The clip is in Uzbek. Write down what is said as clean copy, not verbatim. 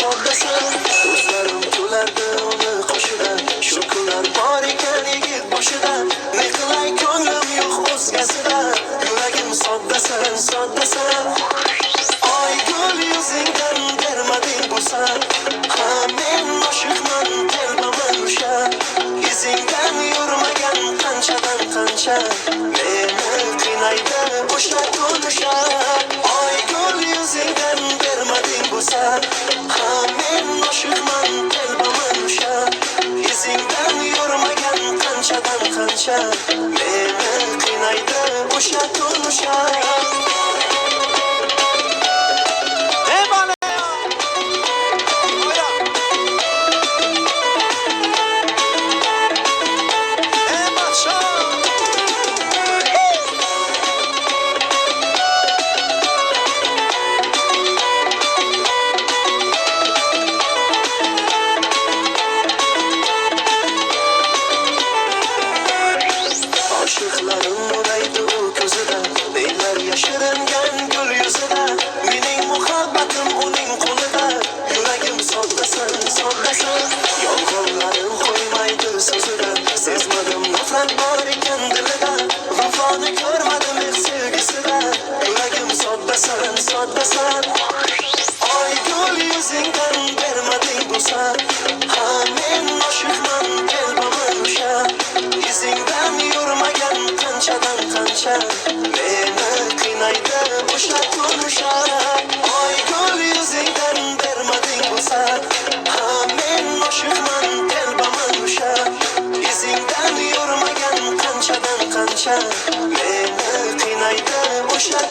soddasan. Do'stlarim kulardi uni qoshida, shu kunlar bor ekan yigit boshida. Ne qilay, ko'nglim yo'q o'zgasida, yuragim soddasan, soddasan. Oygul, yuzingdan bermading bo'sa, ha, men oshiqman, telbaman o'sha. Izingdan yurmagan qanchadan qancha, meni qiynaydi o'sha kun o'sha. Oygul, yuzingdan bermading bo'sa, ha, men oshiqman, telbaman o'sha. Izingdan yurmagan qanchadan qancha, meni qiynaydi o'sha kun o'sha. Oshiqlarim nuraydi u ko'zida, nelar yashiringan gul yuzida. Mening muhabbatim uning qo'lida, yuragim soddasan, soddasan. Yolg'onlarim qo'ymaydi so'zida, sezmadim nafrat bor ekan dilida. Vafoni ko'rmadim hech sevgisida, yuragim soddasan, soddasan. Oygul, yuzingdan bermading bo'sa, ha, men oshiqman, telbaman o'sha. Izingdan yurmagan qanchadan qancha, meni qiynaydi o'sha kun o'sha. Oygul, yuzingdan bermading bo'sa, ha, men oshiqman, telbaman o'sha. Izingdan yurmagan qanchadan qancha, meni qiynaydi o'sha